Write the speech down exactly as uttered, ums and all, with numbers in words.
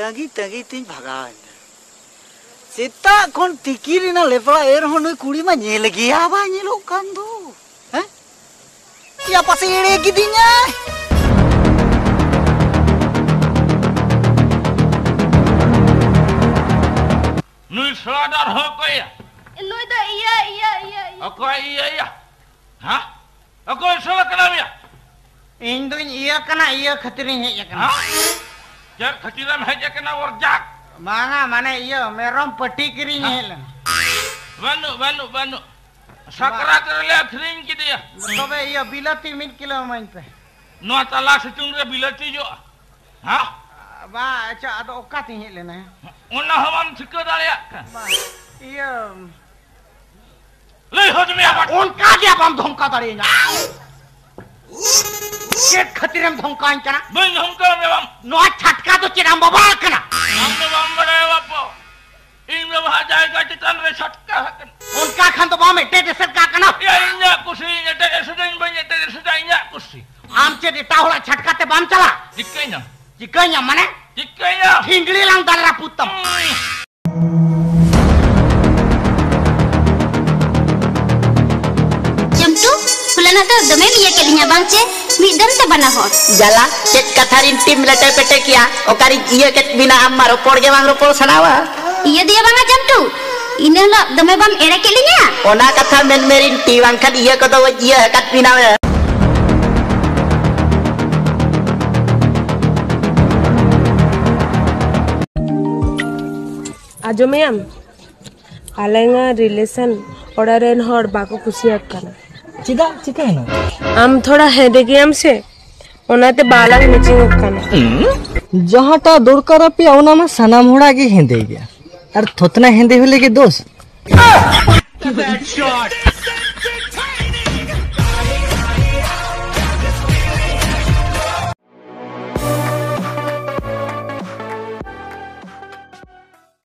ᱛᱟᱺᱜᱤ ᱛᱟᱺᱜᱤ ᱛᱤᱧ ᱵᱷᱟᱜᱟᱣ ᱮᱱᱟ᱾ ᱥᱮᱛᱟᱜ ᱠᱷᱚᱱ ᱛᱤᱠᱤᱱ ᱨᱮᱱᱟᱜ ᱞᱮᱯᱲᱟ, ᱮᱱ ᱨᱮᱦᱚᱸ ᱱᱩᱭ ᱠᱩᱲᱤ ᱢᱟ ᱧᱮᱞ ᱜᱮᱭᱟ ᱵᱟᱭ ᱧᱮᱞᱚᱜ ᱠᱟᱱ ᱫᱚ᱾ ᱦᱮᱸ? ᱭᱟ ᱯᱟᱥᱮ ᱮᱲᱮ ᱠᱤᱫᱤᱧᱟᱭ᱾ ᱱᱩᱭ ᱥᱟᱞᱟ ᱫᱚ ᱟᱨᱦᱚᱸ ᱚᱠᱚᱭ ᱭᱟ? ᱱᱩᱭ ᱫᱚ ᱤᱭᱟᱹ, ᱤᱭᱟᱹ, ᱤᱭᱟᱹ, ᱤᱭᱟᱹ᱾ ᱚᱠᱚᱭ ᱤᱭᱟᱹ ᱭᱟ? ᱦᱮᱸ? ᱚᱠᱚᱭ ᱥᱟᱞᱟ ᱠᱟᱱᱟᱢ ᱭᱟ? ᱤᱧ ᱫᱩᱧ ᱤᱭᱟᱹ ᱠᱟᱱᱟ, ᱤᱭᱟᱹ ᱠᱷᱟᱹᱛᱤᱨᱤᱧ ᱦᱮᱡ ᱟᱠᱟᱱᱟ᱾ ᱦᱮᱸ? ᱪᱮᱫ ᱠᱷᱟᱹᱛᱤᱨᱮᱢ ᱦᱮᱡ ᱟᱠᱟᱱᱟ ᱵᱚᱨᱡᱟᱠ? ᱵᱟᱝᱟ, ᱢᱟᱱᱮ ᱤᱭᱟᱹ ᱢᱮᱨᱚᱢ ᱯᱟᱹᱴᱤ ᱠᱤᱨᱤᱧ ᱦᱮᱡ ᱞᱮᱱᱟ᱾ ᱵᱟᱹᱱᱩᱜ, ᱵᱟᱹᱱᱩᱜ, ᱵᱟᱹᱱᱩᱜ᱾ ᱥᱟᱠᱨᱟᱛ ᱨᱮᱞᱮ ᱟᱹᱠᱷᱨᱤᱧ ᱠᱮᱫᱮᱭᱟ᱾ ᱛᱚᱵᱮ ᱤᱭᱟᱹ ᱵᱤᱞᱟᱹᱛᱤ ᱢᱤᱫ ᱠᱤᱞᱳ ᱤᱢᱟᱹᱧ ᱯᱮ᱾ ᱱᱚᱣᱟ ᱛᱟᱞᱟ ᱥᱤᱛᱩᱝ ᱨᱮ ᱵᱤᱞᱟᱹᱛᱤ ᱡᱚᱜᱼᱟ? ᱦᱮᱸ? ᱵᱟᱝ, ᱟᱪᱪᱷᱟ, ᱟᱫᱚ ᱚᱠᱟᱛᱤᱧ ᱦᱮᱡ ᱞᱮᱱᱟ? ᱚᱱᱟ ᱦᱚᱸ ᱵᱟᱢ ᱴᱷᱤᱠᱟᱹ ᱫᱟᱲᱮᱭᱟᱜ ᱠᱟᱱ᱾ ᱵᱟᱝ, ᱤᱭᱟᱹ, ᱞᱟᱹᱭ ᱦᱚᱫ ᱢᱮᱭᱟ ᱵᱟᱝ? ᱚᱱᱠᱟ ᱜᱮ ᱵᱟᱢ ᱫᱷᱚᱢᱠᱟᱣ ᱫᱟᱲᱮᱭᱟᱹᱧᱟ᱾ ᱪᱮᱫ ᱠᱷᱟᱹᱛᱤᱨᱮᱢ ᱫᱷᱚᱢᱠᱟᱣᱟᱹᱧ ᱠᱟᱱᱟ? ᱵᱟᱹᱧ ᱫᱷᱚᱢᱠᱟᱣ ᱢᱮᱭᱟ ᱵᱟᱝ᱾ ᱱᱚᱣᱟ ᱪᱷᱟᱴᱠᱟ ᱫᱚ ᱪᱮᱫ ᱟᱢ ᱵᱟᱵᱟ ᱠᱟᱱᱟ? ᱟᱢ ᱫᱚ ᱵᱟᱢ ᱵᱟᱲᱟᱭᱟ ᱵᱟᱯᱚ᱾ ᱤᱧ ᱵᱟᱵᱟ ᱡᱟᱭᱜᱟ ᱪᱮᱛᱟᱱ ᱨᱮ ᱪᱷᱟᱴᱠᱟ ᱟᱠᱟᱱᱟ᱾ ᱚᱱᱠᱟ ᱠᱷᱟᱱ ᱫᱚ ᱵᱟᱢ ᱮᱴᱮᱫ ᱮᱥᱮᱫ ᱠᱟᱜ ᱠᱟᱱᱟ? ᱭᱟ, ᱤᱧᱟᱹᱜ ᱠᱩᱥᱤ, ᱤᱧ ᱮᱴᱮᱫ ᱮᱥᱮᱫᱟᱹᱧ, ᱵᱟᱹᱧ ᱮᱴᱮᱫ ᱮᱥᱮᱫᱟ, ᱤᱧᱟᱹᱜ ᱠᱩᱥᱤ᱾ ᱟᱢ ᱪᱮᱫ ᱮᱴᱟᱜ ᱦᱚᱲᱟᱜ ᱪᱷᱟᱴᱠᱟ ᱛᱮ ᱵᱟᱢ ᱪᱟᱞᱟᱜ? ᱪᱤᱠᱟᱹᱧᱟ? ᱪᱤᱠᱟᱹᱧᱟ ᱢᱟᱱᱮ? ᱪᱤᱠᱟᱹᱧᱟ? ᱴᱷᱤᱝᱜᱲᱤ ᱞᱟᱝ ᱫᱟᱞ ᱨᱟᱹᱯᱩᱫ ᱛᱟᱢᱟ᱾ ᱩᱸ᱾ ᱪᱟᱢᱴᱩ, ᱦᱚᱞᱟᱱᱚᱜ ᱫᱚ ᱫᱚᱢᱮᱢ ᱤᱭᱟᱹ ᱠᱮᱫ ᱞᱤᱧᱟ ᱵᱟᱝ ᱪᱮ? ᱢᱤᱫ ᱫᱚᱢ ᱛᱮ ᱵᱟᱱᱟ ᱦᱚᱲ᱾ ᱡᱟᱞᱟ, ᱪᱮᱫ ᱠᱟᱛᱷᱟ ᱨᱤᱱ ᱴᱤᱢ ᱞᱮᱴᱮ ᱯᱮᱴᱮ ᱠᱮᱭᱟ? ᱚᱠᱟᱨᱤᱧ ᱤᱭᱟᱹ ᱠᱮᱫ ᱵᱤᱱᱟ? ᱟᱢ ᱢᱟ ᱨᱚᱯᱚᱲ ᱜᱮ ᱵᱟᱝ ᱨᱚᱯᱚᱲ ᱥᱟᱱᱟᱣᱟ᱾ ᱤᱭᱟᱹ ᱫᱤᱭᱟ ᱵᱟᱝᱟ ᱪᱟᱢᱴᱩ, ᱤᱱᱟᱹ ᱦᱤᱞᱳᱜ ᱫᱚᱢᱮ ᱵᱟᱢ ᱮᱲᱮ ᱠᱮᱫ ᱞᱤᱧᱟ? ᱚᱱᱟ ᱠᱟᱛᱷᱟ ᱢᱮᱱ ᱢᱮ ᱨᱤᱱᱴᱤ, ᱵᱟᱝᱠᱷᱟᱱ ᱤᱭᱟᱹ ᱠᱚᱫᱚ ᱵᱟᱹᱧ ᱤᱭᱟᱹ ᱟᱠᱟᱫ ᱵᱤᱱᱟ᱾ ᱟᱸᱡᱚᱢᱮᱭᱟᱢ? ᱟᱞᱟᱝᱟᱜ ᱨᱤᱞᱮᱥᱚᱱ ᱚᱲᱟᱜ ᱨᱮᱱ ᱦᱚᱲ ᱵᱟᱠᱚ ᱠᱩᱥᱤᱭᱟᱜ ᱠᱟᱱᱟ᱾ ᱪᱮᱫᱟᱜ? ᱪᱤᱠᱟᱹᱭᱮᱱᱟ? ᱟᱢ ᱛᱷᱚᱲᱟ ᱦᱮᱸᱫᱮ ᱜᱮᱭᱟᱢ ᱥᱮ, ᱚᱱᱟᱛᱮ ᱵᱟᱞᱟᱝ ᱢᱮᱪᱤᱝᱚᱜ ᱠᱟᱱᱟ᱾ ᱡᱟᱦᱟᱸᱴᱟᱜ ᱫᱚᱨᱠᱟᱨ ᱟᱯᱮᱭᱟ, ᱚᱱᱟ ᱢᱟ ᱥᱟᱱᱟᱢ ᱦᱚᱲᱟᱜ ᱜᱮ ᱦᱮᱸᱫᱮ ᱜᱮᱭᱟ᱾ ᱟᱨ ᱛᱷᱚᱛᱱᱟ ᱦᱮᱸᱫᱮ ᱦᱚᱞᱮ ᱜᱮ ᱫᱳᱥ᱾